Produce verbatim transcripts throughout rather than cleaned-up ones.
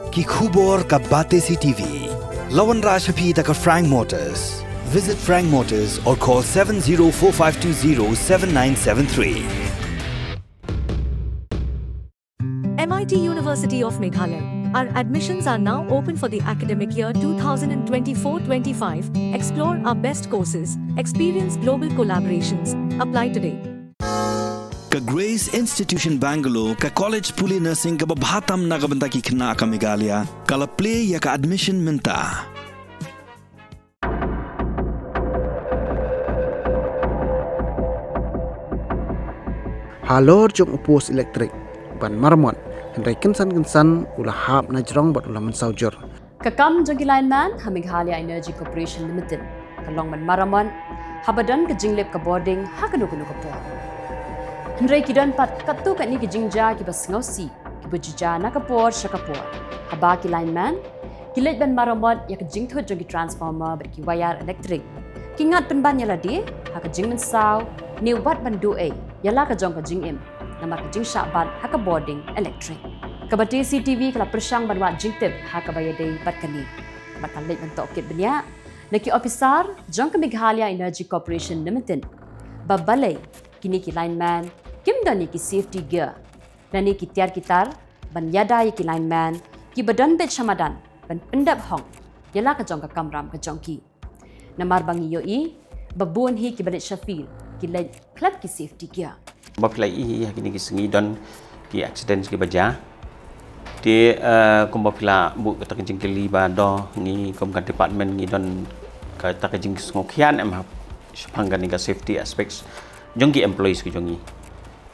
Ki khubor ka Batesi T V. La wanrah sha phi da ka Frank Motors. Visit Frank Motors or call seven zero four five two zero seven nine seven three. M I T University of Meghalaya. Our admissions are now open for the academic year two thousand twenty-four twenty-five. Explore our best courses, experience global collaborations. Apply today. Ka Grace Institution Bangalore, ka college pule nursing kaba bha tam na ka bynta ki khynnah ka Meghalaya, ka la plie ïa ka admission mynta. Halor jong u post elektrik ban maramot, hynrei kynsan kynsan u la hap na jrong bad u la mynsaw jur. Ka kam jong ki lineman ha Meghalaya Energy Corporation Limited ka long ban maramot haba don ka jinglip ka bording ha kano kano ka por. Hynrei ki don pat katto katne ki jingjia kiba sngewsih kiba ju jia na ka por sha ka por. Haba ki lineman ki leit ban maramot ïa ka jingthut jong ki transformer bad ki wire elektrik, ki ngat pynban ïa lade ha ka jingmynsaw ne wat ban duh ei ïa la ka jong ka jingim namar ka jingshah bat ha ka bording elektrik. Ka Batesi T V ka la pyrshang ban wad jingtip ha kaba ïadei bad kane bad ka leit ban tohkit bniah na ki ophisar jong ka Meghalaya Energy Corporation Limited ba balei kine ki lineman kim don ïa ki safety gear lane ki tiar ki tar ban ïada ïa ki lineman kiba don beit sha madan ban pyndep hok ïa la ka jong ka kamram ka jong ki. Namar ba ngi ïohi ba bun hi kiba leit sha field ki leit khlem ki safety gear. Ba phi la ïohi ha kine ki sngi don ki accidents kiba jia. Te, eh, kumba phi la buh kata ka jingkylli ba do ngi kum ka department ngi don kata ka jingsngewkhia em hap shaphang kane ka safety aspects jong ki employees ki jong ngi.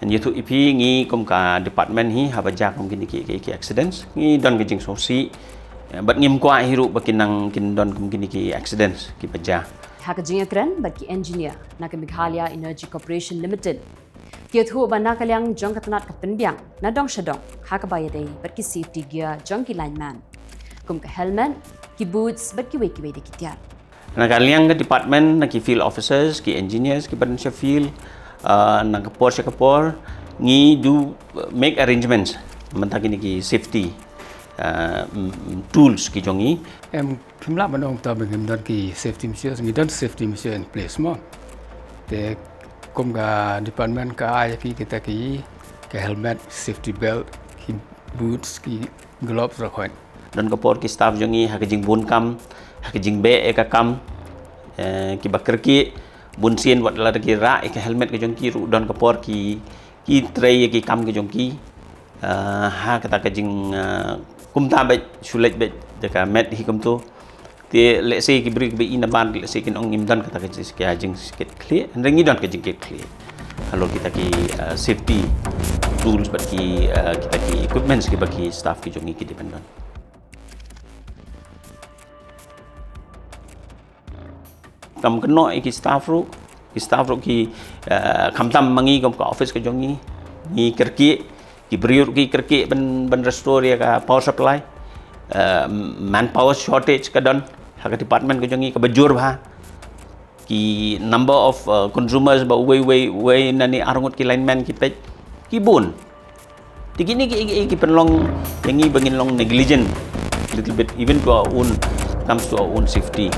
Ngi ïathuh ïa phi ngi kum ka department hi haba jia kum kine ki, ki, ki accidents ngi don ka jingsngewsih, eh, bad ngim kwah hi ruh ba kin nang kin don kum kine ki accidents kiba jia. Ha ka jingïakren bad ki engineer na ka Meghalaya Energy Corporation Limited, ki ïathuh ba na ka liang jong ka tnat ka pynbiang na dong sha dong ha kaba ïadei bad ki safety gear jong ki lineman kum ka helmet, ki boots bad kiwei kiwei de ki tiar. Na ka liang ka department na ki field officers, ki engineers kiba don sha field, ah, na ka por sha ka por ngi do, uh, make arrangements mynta kine ki safety, ah, mm, mm, tools ki jong ngi. Em, phim lah ban ong ta ba ngim don ki safety measures, ngi don safety measures in place mo. Te kum ka department ka ai phi kita ki, ki helmet, safety belt, ki boots, ki gloves ruh hoi. Don ka por ki staff jong ngi ha ka jingbun kam, ha ka jingbeh ïa ka kam, eh, kiba kyrkieh, bun sien wat la ki rah ïa ka helmet ka jong ki ruh don ka por ki, ki trei ïa ki kam ka jong ki, eh, ha kata ka jing, eh, kumta bad shu leit bad da ka met hi kumto. Te lehse ki briew kiba i na bad lehse kin ong ngim don kata ka jing, ka jingkitkhlieh, hynrei ngi don ka jingkitkhlieh halor kita ki, eh, safety tools bad ki, eh, kita ki equipments kiba ki staff ki jong ngi ki dei ban don. Kam kynnoh ïa ki staff ruh, ki staff ruh ki, eh, khamtam ma ngi kum ka office ka jong ngi, ngi kyrkieh, ki briew ruh ki kyrkieh ban, ban restore ïa ka power supply, eh, manpower shortage ka don ha ka department ka jong ngi kaba jur bha. Ki number of, uh, consumers ba uwei, uwei, uwei na ne arngut ki lineman ki peit ki bun. Te kine ki, ki, ki pynlong ïa ngi ba ngin long negligent little bit even to our own, comes to our own safety.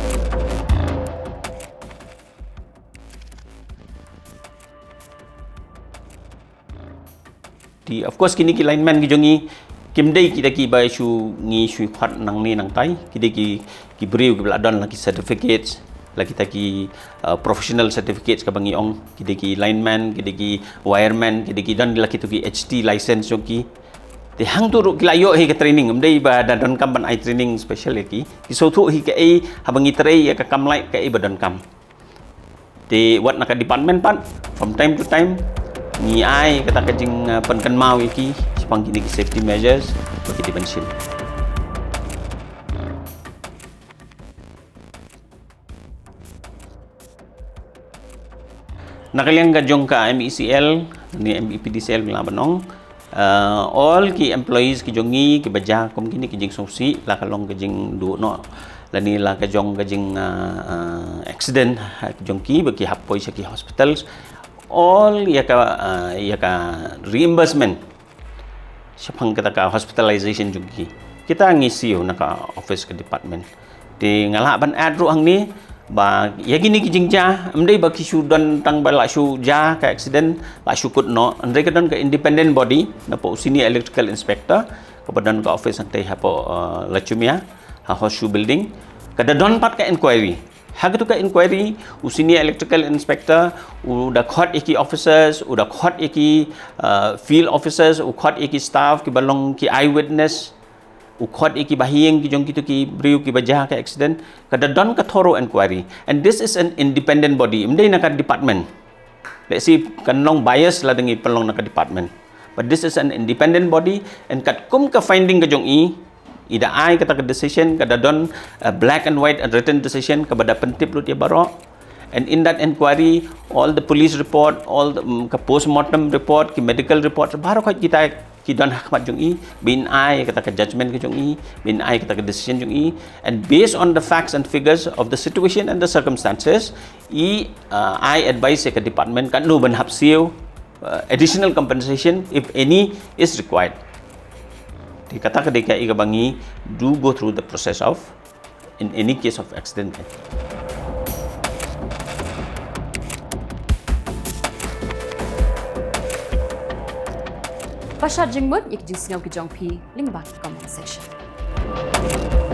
Te of course kine ki lineman ki jong ngi kim dei kita kiba shu ngi shu khot nangne nangtai, ki dei ki, ki briew kiba la don la ki certificates, la kita ki, uh, professional certificates kaba ngi ong, ki dei ki lineman, ki dei ki wireman, ki dei ki don la kitu ki H T license jong ki. Te hangtu ruh ki la ïoh hi ka training, ym dei ba da donkam ban ai training special ïa ki. Ki sngewthuh hi kaei haba ngi trei ïa ka kam light kaei ba donkam. Te wat na ka department pat, from time to time ngi ai kata ka jing, uh, pynkynmaw ïa ki shaphang kine ki safety measures ba ki dei ban shim. Na ka liang ka jong ka M E C L ne M E P D C L ngi lah ban ong, uh, all ki employees ki jong ngi kiba jia kum kine ki jingsngewsih, la ka long ka jingduh noh lane la ka jong ka jing, uh, uh, accident ha ki jong ki ba ki hap poi sha ki hospitals, all ïa ka, uh, ïa ka reimbursement shaphang kata ka hospitalization jong ki Kita ngi siew na ka office ka department. Te nga lah ban add ruh hangne ba ïa kine ki jingjia, ym dei ba ki shu don tang ba la shu jia ka accident, la shu kut noh, hynrei ka don ka independent body, napoh u senior electrical inspector, kaba don ka office hangtei hapoh, uh, Lachumia, ha Horseshoe Building, ka da don pat ka inquiry. Ha katu ka inquiry, u senior electrical inspector, u da khot ïa ki officers, u da khot ïa ki, uh, field officers, u khot ïa ki staff, kiba long ki eyewitness, u khot ïa ki bahaïing ki jong kitu ki briew kiba jia ka accident, ka da don ka thorough inquiry. And this is an independent body, ym dei na ka department. Let's see, kan long bias lada ngi pynlong na ka department. But this is an independent body, and katkum ka finding ka jong i, i da ai kata ka decision, ka da don a black and white and written decision, kaba da pyntip lut ïa baroh. And in that inquiry, all the police report, all the, mm, ka postmortem report, ki medical report, baroh ka kita ki don ha khmat jong i, ba in ai kata ka judgment ka jong i, ba in ai kata ka decision jong i, and based on the facts and figures of the situation and the circumstances, i, uh, ai advice ïa ka department katno ban hap siew, uh, additional compensation if any is required. Te kata ka dei ka i kaba ngi do go through the process of in any case of accident. Ba shad jingmut ïa ki jingsngew ki jong phi lyngba ka comment section.